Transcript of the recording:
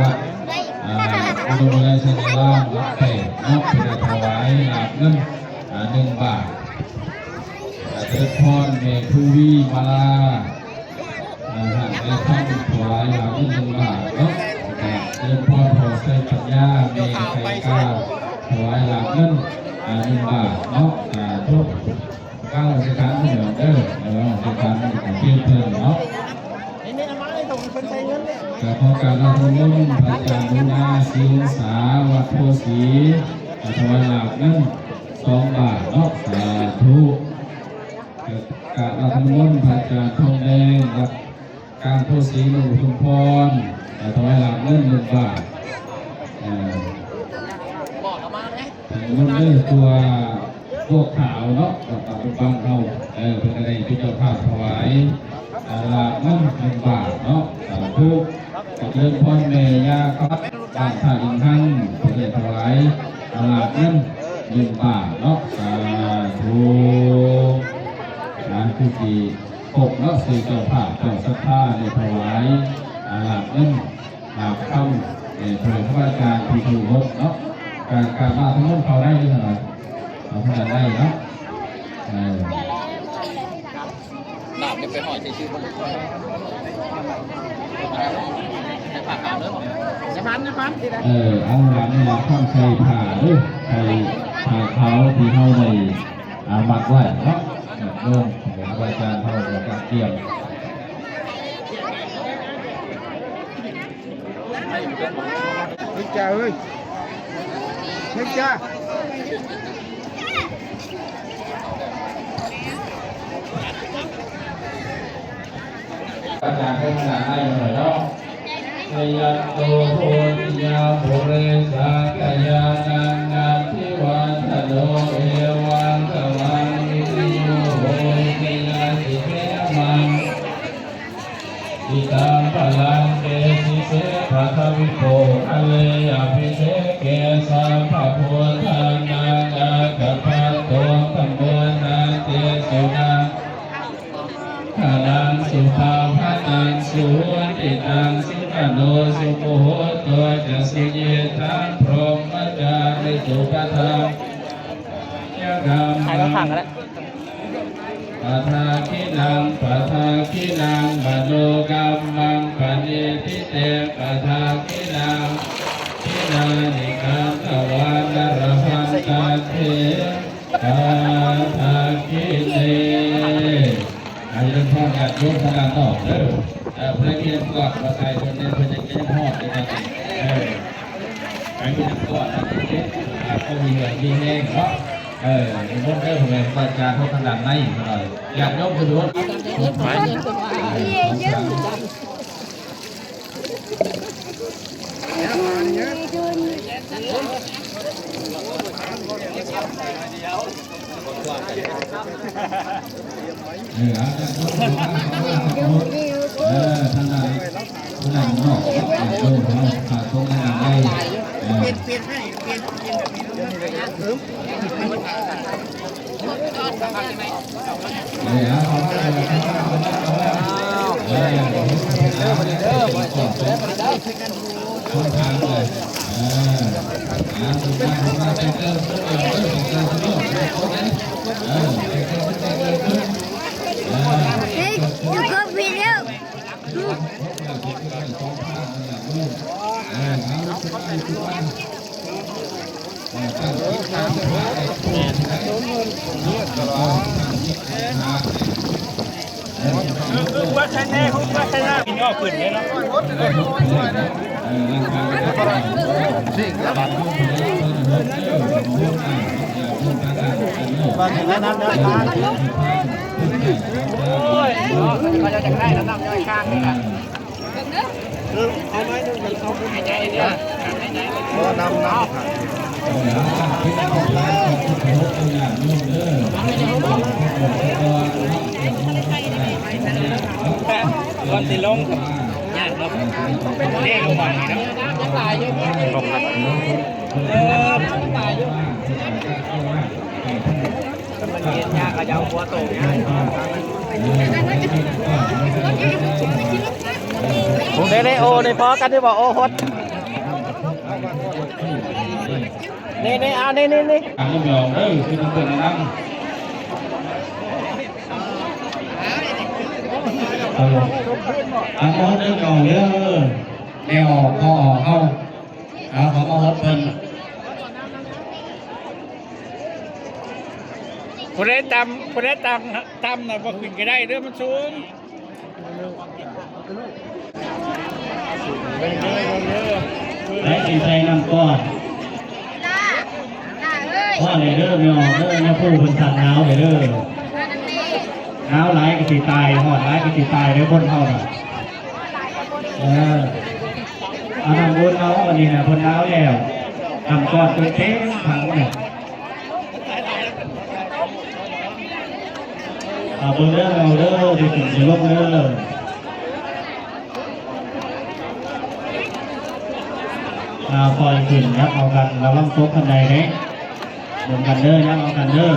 ວັດ ອາ ອຸດົມວິໄລໄຊຍາລາມ ຫຼັກແປດເນາະ ເພິ່ນໄດ້ຖວາຍຫຼາບເງິນ ອາ ໜຶ່ງບາດ. ອາ ຈະເລີນພອນ ແມ່ພູວີມາລາ ອາ ແມ່ຄຳ ຖວາຍຫຼາບເງິນໜຶ່ງບາດເນາະ. ແລ້ວກະຈະເລີນພອນ ພໍ່ໄຊປັນຍາ ແມ່ໄກ່ກາ ຖວາຍຫຼາບເງິນ ອາ ໜຶ່ງບາດເນາະ. ສາທຸ. ການນະມັດສະການເດີ ເອີ ການນະມັດສະການເພິ່ນເນາະ. ກະຂໍກາບອາບນ້ຳມົນພະອາຈານບຸນນາ ສີວົງສາ ວັດໂພສີ ກະຖວາຍຫຼາບເງິນສອງບາດເນາະ. ສາທຸ. ກະກາບອາບນ້ຳມົນພະອາຈານທອງແດງ ວັດກາງໂພສີ ເມືອງອຸທຸມພອນ ກະຖວາຍຫຼາບເງິນໜຶ່ງບາດ. ເອີ ເງິນເດີ ຕົວ ບົວຂາວເນາະ ວັດປ່າດອນບັງເຮົາ ເອີ ເພິ່ນກະໄດ້ເປັນເຈົ້າພາບຖວາຍ ອາ ຫຼາບເງິນໜຶ່ງບາດເນາະ. ສາທຸ. ກະຈະເລີນພອນ ແມ່ຍ່າຄຳ ບ້ານທ່າອິນທັງ ເພິ່ນໄດ້ຖວາຍ ອາ ຫຼາບເງິນໜຶ່ງບາດເນາະ. ສາທຸ. ອາ ຄືຊິຄົບເນາະ ຊື່ເຈົ້າພາບ ເຈົ້າສັດທາ ໄດ້ຖວາຍ ອາ ຫຼາບເງິນ ຫຼາບຄຳ ເອີ ເພື່ອພະອາຈານທີ່ເຄົາລົບເນາະ. ການ ການລາດນ້ຳມົນເຂົ້າໄດ້ຢູ່ຫັ້ນນະ ເອົາເທົ່ານັ້ນໄດ້ເນາະ. ເອີ ລາບນີ້ໄປຮອດໃສ່ຊື່ບໍ່ ໃສ່ຜ້າຂາວເດີ ໃສ່ພັນ ໃສ່ພັນ ເອີ ເອົາລາບນີ້ລາບຄຳໃສ່ຜ້າເດີ ໃສ່ຜ້າຂາວທີ່ເຮົາໄດ້ ອາ ມັດໄວ້ເນາະ. ໂຍມ ເປັນຄູບາອາຈານເຮົາກະກຽມ ເຮັດຈ້າເອີຍ ເຮັດຈ້າ. ອາຈານເພິ່ນນະ ໃຫ້ໜ້ອຍເນາະ. ຊະຍັນໂຕໂພທິຍາ ປູເຣສາຄະຍານັງ ນັນທິວາທະໂນ ເອວັງຕະວັງ ວິທະຍຸ ໂຫຕິ ຍະສິເມະ ມັງ ທິຕັງ ພະລັງ ເຕ ສິເສ ປະທະວິ ໂປ ຄະເລ ອະພິເສເກ ສັບພະພຸດທານັງ ອາກະພັນໂຕ ທຳໂມ ນາເຕ ສຸນັງ ຄານັງ ສຸພາພະຕັງ ສຸຫຸນຕິຕັງ ສຸຂະໂນ ສຸມຸໂຫໂຕ ຈະ ສຸຍິດທັງ ພົມມະຈາຣິສຸ ປະທານ ຍະກຳ ຖ່າຍ ມັງ ຂ້າງໆ ກໍໄດ້ ປະທາກິນັງ ປະທາກິນັງ ມະໂນກຳມັງ ປະນິທິເຕ ປະທາກິນັງ ທິນານິ ການຕະວານາລະພັນຕັດເທ ປະທາກິເນ. ອາ ຈະເລີນພອນຍາດໂຍມທາງດ້ານນອກເດີ ເອີ ຜູ້ໃດມີນ້ຳກວດມາໃສ່ເພິ່ນແດ່ ເພິ່ນຈະເກັບຮອດເດ້ ເອີ ໃຜມີນ້ຳກວດມາເກັບ ອາ ເຂົາມີເຫື່ອມີແຮງເນາະ. ເອີ ນິມົນເດີ ຜູ້ໃດມາຈາກທາງດ້ານໃນ ຍາດໂຍມສະດວກ ໄປ ເອີ ເອີ ທາງດ້ານ ທາງດ້ານນອກເນາະ ຍາດໂຍມເຮົາ ພະສົງທາງດ້ານໃນ ເອີ ເຮີ້ຍ ຢູ່ກັບເພິ່ນແລ້ວ. ກ່ອນຊິລົງ ຍາກເນາະ ເດ້ ລົງມານີ້ເນາະ ເອີ ມັນເຮັດຍາກ ເຂົາເຈົ້າຫົວໂຕຍາກ. ເດເດໂອ ນີ້ພໍກັນຢູ່ບໍ່? ໂອ ຫົດ ນີ້ໆ ເອົາ ນີ້ໆ ນີ້ ອ່ານບໍ່ອອກເດີ ຄືເພິ່ນແນະນຳ ເອີ ອ່ານບໍ່ອອກເດີ ແນວອອກ ພໍອອກເຮົາ ເອົາ ເຂົາມາຫົດເພິ່ນ ຜູ້ໃດຕ່ຳ ຜູ້ໃດຕ່ຳ ຕ່ຳນະບໍ່ຂຶ້ນກໍໄດ້ເດີ ມັນສູງ. ໃຜຊິໃສ່ນ້ຳກ້ອນ ຮ້ອນເລີຍເດີ ແມ່ອອກເດີ ແມ່ຜູ້ເພິ່ນສັ່ງໜາວເລີຍເດີ ໜາວຫຼາຍກໍຊິຕາຍ ຮ້ອນຫຼາຍກໍຊິຕາຍເດີ ຄົນເຮົານະ ເອີ ເອົານ້ຳອຸ່ນເອົາ ອັນນີ້ນະ ເພິ່ນໜາວແລ້ວ ນ້ຳກ້ອນເຕັມຖັງນະ. ເອົາເບິ່ງເດີ ເອົາເດີ ຊິຂຶ້ນຊິລົງເດີ ເອົາ ຄ່ອຍຂຶ້ນ ຍັບເອົາກັນ ລະວັງຕົກຄັນໄດເດ້ ເບິ່ງກັນເດີ ຍັບເອົາກັນເດີ.